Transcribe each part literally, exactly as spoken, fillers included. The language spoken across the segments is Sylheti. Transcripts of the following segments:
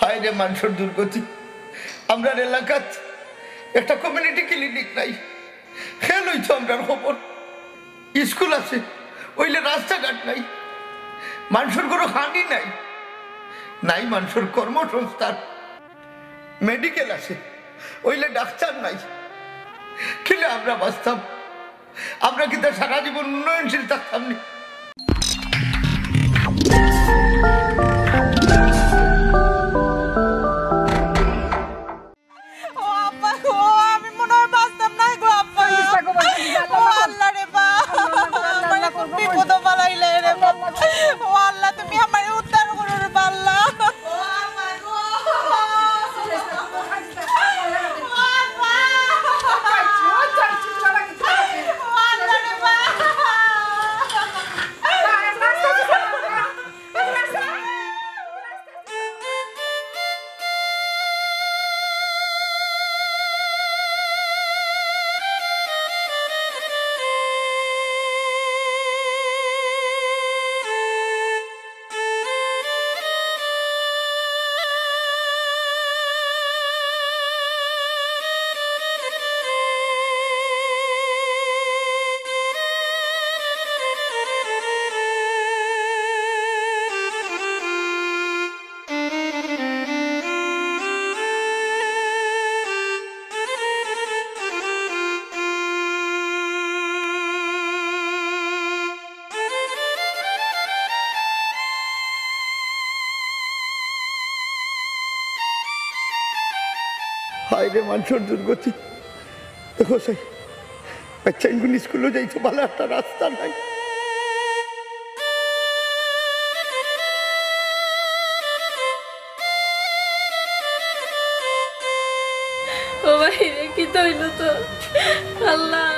হায় রে মানষর দুর্গতি, আমরার এলাকাত একটা কমিউনিটি ক্লিনিক নাই। খেয়াল অইতো আমরার খবর, স্কুল আছে, অইলে রাস্তাঘাট নাই, মানষর ঘরো খানি নাই, নাই মানষর কর্মসংস্থান। মেডিকেল আছে, অইলে ডাক্তার নাই। কিলা আমরা বাঁচতাম? আমরা কিতা সারা জীবন উন্নয়নশীল থাকতাম নি? ও আব্বা গো, আমি মনে হয় বাঁচতাম না গো আব্বা। ও আল্লাহ রে বা, আমারে কোন বিপদো ফালাইলে রে বা। ও আল্লাহ, তুমি আমারে উদ্ধার করো রে বা আল্লাহ। ও আব্বা গো। ও আব্বা। ও আল্লাহ রে বা। হায় রে মানষর দুর্গতি। দেখো চাই, বাচ্চাইনগুন স্কুলো যাইতো ভালা একটা রাস্তা নাই। ও ভাই রে, কিতা অইলো তো? আল্লাহ।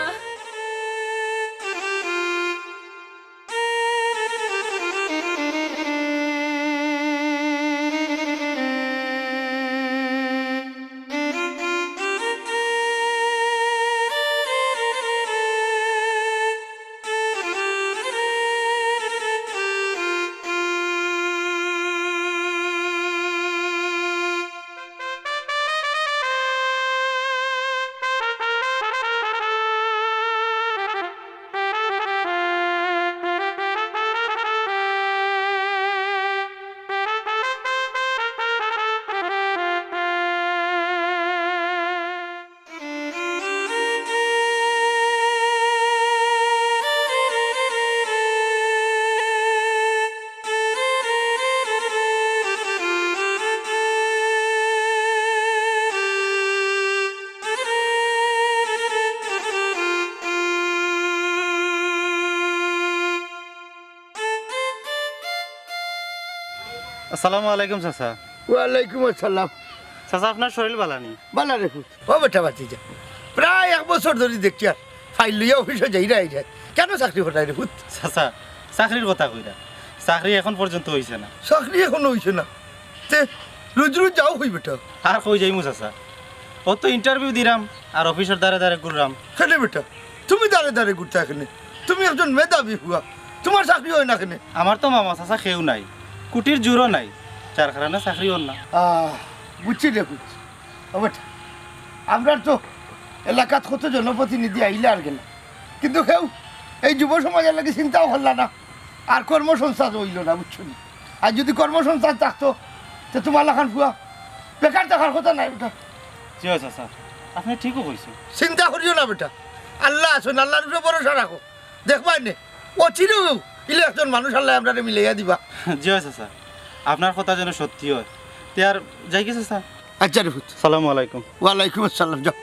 আসসালামু আলাইকুম চাচা। ওয়ালাইকুম আসসালাম। চাচা, আপনার শরীর ভালা নি? ভালা রে পুত। ও বেটা ভাতিজা, প্রায় এক বছর ধরি দেখছি আর ফাইল লইয়া অফিসো যাইরায় আইরায়। কেনে চাকরি করায় রে পুত? চাচা, চাকরির কথা কইরা, চাকরি এখন পর্যন্ত অইছে না। চাকরি এখনো অইছে না? তে রুজ রুজ যাও কই বেটা? আর কই যাইমু চাচা? অত ইন্টারভিউ দিরাম আর অফিসর দ্বারে দ্বারে ঘুররাম। কেনে বেটা, তুমি দ্বারে দ্বারে ঘুরতায় কেনে? তুমি একজন মেধাবী পুয়া, তুমার চাকরি অয় না কেনে? আমার তো মামা চাচা কেউ নাই, কুটির জুড়ও নাই, যার কারণে চাকরি অর না। আহ, বুঝছি রে, বুঝছি। ও বেটা, আমরার তো এলাকাত কত জনপ্রতিনিধি আইলা আর গেলা, কিন্তু কেউ এই যুব সমাজর লাগি চিন্তাও করলা না, আর কর্মসংস্থান অইলো না, বুঝছো নি? আর যুদি কর্মসংস্থান থাকতো, তে তুমার লাখান পুয়া বেকার থাকার কথা নায় বেটা। জি অয় চাচা, আপনে ঠিকউ কইছইন। চিন্তা করিও না বেটা, আল্লা আছইন, আল্লার উপরে ভরসা রাখো। দেখবায় নে, অচিরেউ ইলা একজন মানুষ আল্লায় আমরারে মিলাইয়া দিবা। জি অয় চাচা, আপনার কথা যেন সত্যি অয়। তে আর যাইগি চাচা? আচ্ছা রে পুত। সালামু আলাইকুম। ওয়ালাইকুম আসসালাম, যাও।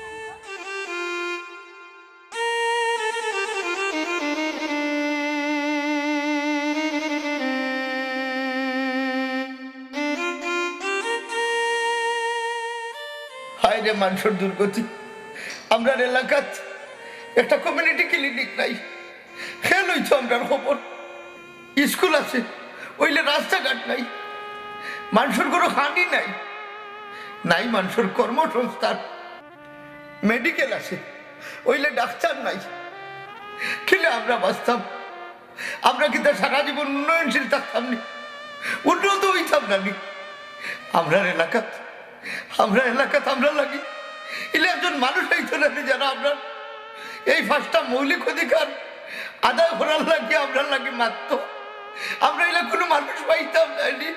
হায় রে মানষর দুর্গতি, আমরার এলাকাত একটা কমিউনিটি ক্লিনিক নাই। খেয়াল অইতো আমরার খবর। স্কুল আছে, অইলে রাস্তাঘাট নাই, মানষর ঘরো খানি নাই, নাই মানষর কর্মসংস্থান। মেডিকেল আছে, অইলে ডাক্তার নাই। কিলা আমরা বাঁচতাম? আমরা কিতা সারা জীবন উন্নয়নশীল থাকতাম নি? উন্নত অইতাম না নি? আমরার এলাকাত, আমরার এলাকাত আমরার লাগি ইলা একজন মানুষ আইতো না নি, যারা আমরার এই পাঁচটা মৌলিক অধিকার আদায় করার লাগি আমরার লাগি মাততো। আমরা ইলা কুনু মানুষ পাইতাম না নি।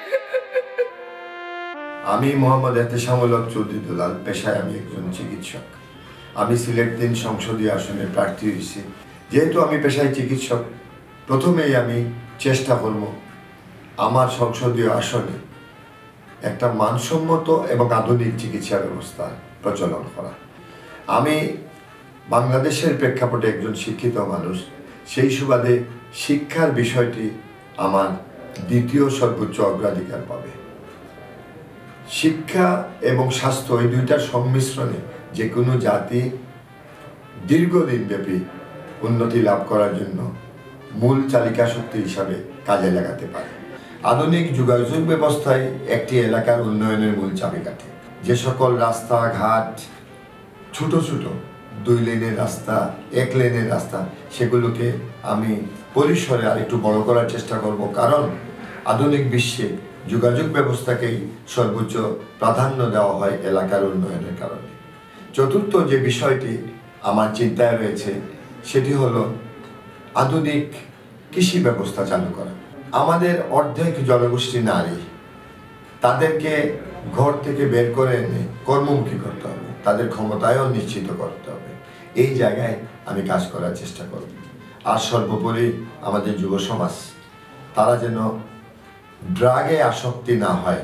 আমি মোহাম্মদ এহতেশামুল হক চৌধুরী দুলাল, পেশায় আমি একজন চিকিৎসক। আমি সিলেট তিন সংসদীয় আসনে প্রার্থী হয়েছি। যেহেতু আমি পেশায় চিকিৎসক, প্রথমেই আমি চেষ্টা করব আমার সংসদীয় আসনে একটা মানসম্মত এবং আধুনিক চিকিৎসা ব্যবস্থা প্রচলন করা। আমি বাংলাদেশের প্রেক্ষাপটে একজন শিক্ষিত মানুষ, সেই সুবাদে শিক্ষার বিষয়টি আমার দ্বিতীয় সর্বোচ্চ অগ্রাধিকার পাবে। শিক্ষা এবং স্বাস্থ্য, এই দুইটার সংমিশ্রণে যে কোনো জাতি দীর্ঘদিনব্যাপী উন্নতি লাভ করার জন্য মূল চালিকা শক্তি হিসাবে কাজে লাগাতে পারে। আধুনিক যোগাযোগ ব্যবস্থাই একটি এলাকার উন্নয়নের মূল চাবিকাঠি। যে সকল রাস্তাঘাট ছোট ছোট দুই লেনের রাস্তা, এক লেনের রাস্তা, সেগুলোকে আমি পরিসরে আরেকটু বড় করার চেষ্টা করব, কারণ আধুনিক বিশ্বে যোগাযোগ ব্যবস্থাকেই সর্বোচ্চ প্রাধান্য দেওয়া হয় এলাকার উন্নয়নের কারণে। চতুর্থ যে বিষয়টি আমার চিন্তায় রয়েছে, সেটি হলো আধুনিক কৃষি ব্যবস্থা চালু করা। আমাদের অর্ধেক জনগোষ্ঠী নারী, তাদেরকে ঘর থেকে বের করে এনে কর্মমুখী করতে হবে, তাদের ক্ষমতায়ন নিশ্চিত করতে হবে। এই জায়গায় আমি কাজ করার চেষ্টা করব। আর সর্বোপরি আমাদের যুব সমাজ, তারা যেন ড্রাগে আসক্তি না হয়,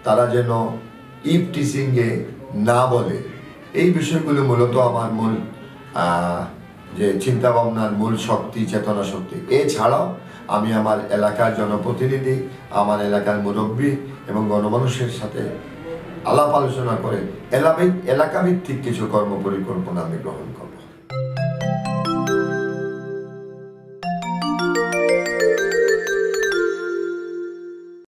তারা যেন ইভ টিচিংয়ে না বলে, এই বিষয়গুলো মূলত আমার মূল আহ, যে চিন্তাভাবনার মূল শক্তি, চেতনা শক্তি। এছাড়াও আমি আমার এলাকার জনপ্রতিনিধি, আমার এলাকার মুরব্বী এবং গণমানুষের সাথে আলাপ আলোচনা করে এলাকাভি- এলাকাভিত্তিক কিছু কর্ম পরিকল্পনা আমি গ্রহণ করব।